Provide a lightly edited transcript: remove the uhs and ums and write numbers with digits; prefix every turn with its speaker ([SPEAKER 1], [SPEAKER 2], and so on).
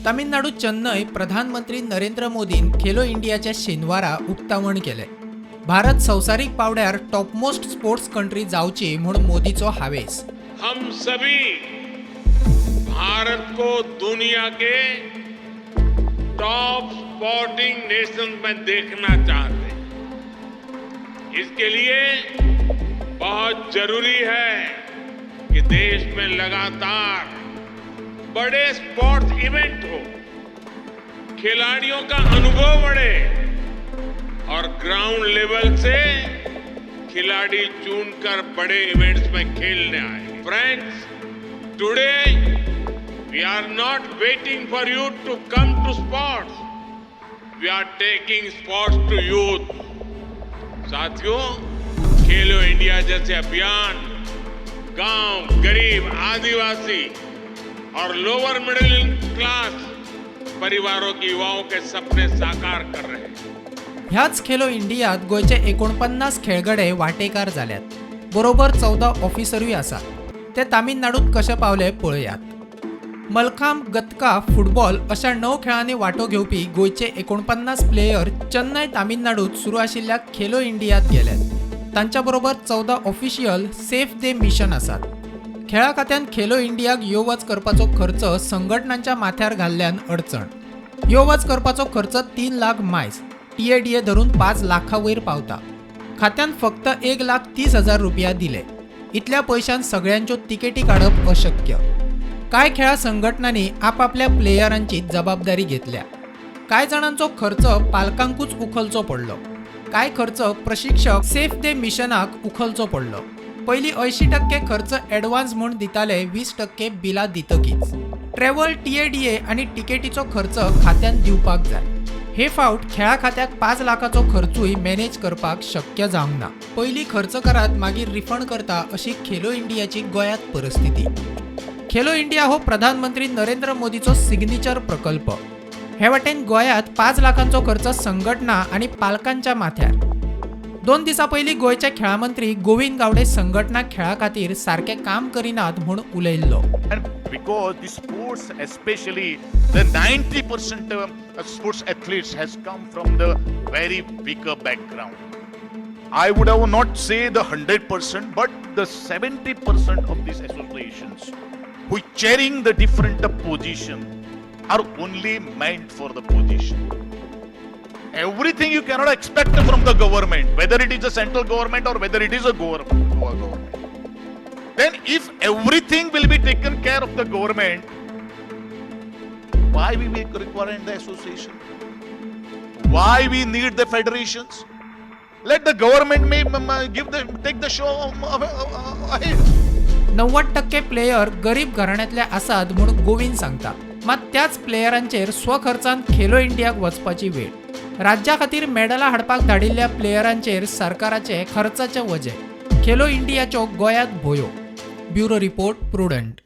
[SPEAKER 1] तामिळनाडू चेन्नय प्रधानमंत्री नरेंद्र मोदीन खेलो इंडियाच्या शेनवारा उक्तावण केलें. भारत संवसारीक पावड्यार टॉपमोस्ट स्पोर्ट्स कंट्री जावची म्हूण मोदीचो हावेस.
[SPEAKER 2] हम सभी भारत को दुनिया के टॉप स्पोर्टिंग नेशन में देखना चाहते हैं. इसके लिए बहुत जरूरी है कि देश में लगातार बड़े स्पोर्ट्स इवेंट हो, खिलाड़ियों का अनुभव बढ़े और ग्राउंड लेवल से खिलाड़ी चुनकर बड़े इवेंट्स में खेलने आए. Friends, today we are not waiting for youth to come to sports, we are taking sports to youth. साथियों, खेलो इंडिया जैसे अभियान गांव, गरीब, आदिवासी और लोअर मिडिल क्लास परिवारों के युवाओं के सपने साकार कर रहे हैं.
[SPEAKER 1] ह्याच खेलो इंडियात गोंयचे 49 खेळगडे वांटेकार जाल्यात. बरोबर 14 ऑफिसरूय आसात. ते तामिळनाडूत कशे पावले, पळयात. मलखांब, गतका, फुटबॉल अशा णव खेळांनी वांटो घेवपी गोंयचे 49 प्लेयर चेन्नय, तामिळनाडूत सुरू आशिल्ल्या खेलो इंडियात गेल्यात. तांच्या बरोबर 14 ऑफिशियल सेफ दे मिशन आसात. खेळा खात्यान खेलो इंडियाक यो वच करपाचो खर्च संघटनांच्या माथ्यार घाल्ल्यान अडचण. यो वच करपाचो खर्च 3 लाख मायज, टीए डीए धरून 5 लाखा वयर पावता. खात्यान फक्त 1,30,000 रुपया दिले. इतल्या पयशान सगळ्यांच्यो तिकेटी काडप अशक्य. कांय खेळा संघटनांनी आपापल्या प्लेयरांची जबाबदारी घेतल्या. कांय जाणांचो खर्च पालकांकूच उखलचो पडलो. कांय खर्च प्रशिक्षक सेफ दे मिशनाक उखलचो पडलो. पयलीं 80% खर्च एडवान्स म्हूण दिताले, 20% बिलां दितकीच. ट्रॅव्हल, टीएडीए आनी तिकेटीचो खर्च खात्यान दिवपाक जाय. हे फावट खेळा खात्याक 5 लाखाचो खर्चूय मॅनेज करपाक शक्य जावंक ना. पयलीं खर्च करात, मागीर रिफंड करता, अशी खेलो इंडियाची गोंयांत परिस्थिती. खेलो इंडिया हो प्रधानमंत्री नरेंद्र मोदीचो सिग्नेचर प्रकल्प. हे वाटेन गोंयांत 5 लाखांचो खर्च संघटना आनी पालकांच्या माथ्यार. 2 दिसां पयलीं गोंयचे खेळा मंत्री गोविंद गावडे संघटना खेळा खातीर सारकें काम करिनात म्हूण उलयल्लो.
[SPEAKER 3] And because the sports, especially the 90% sports athletes has come from the very weaker background. I would have not say the 100%, but the 70% of these associations who chairing the different position are only meant for the position. Everything you cannot expect from the government, whether it is a central government or whether it is a government. Then if everything will be taken care of the government, why we will require the association? Why we need the federations? Let the government may give the take the show ahead.
[SPEAKER 1] 90% player गरीब घराण्यांतले आसात म्हूण गोविंद सांगता. मात त्याच प्लेयरांचेर स्वखर्चान खेलो इंडियाक वचपाची वेळ. राज्या खातीर मेडलां हाडपाक धाडिल्ल्या प्लेयरांचेर सरकाराचे खर्चाचे वजें. खेलो इंडियाच्यो गोंयांत भोयो. Bureau report, prudent.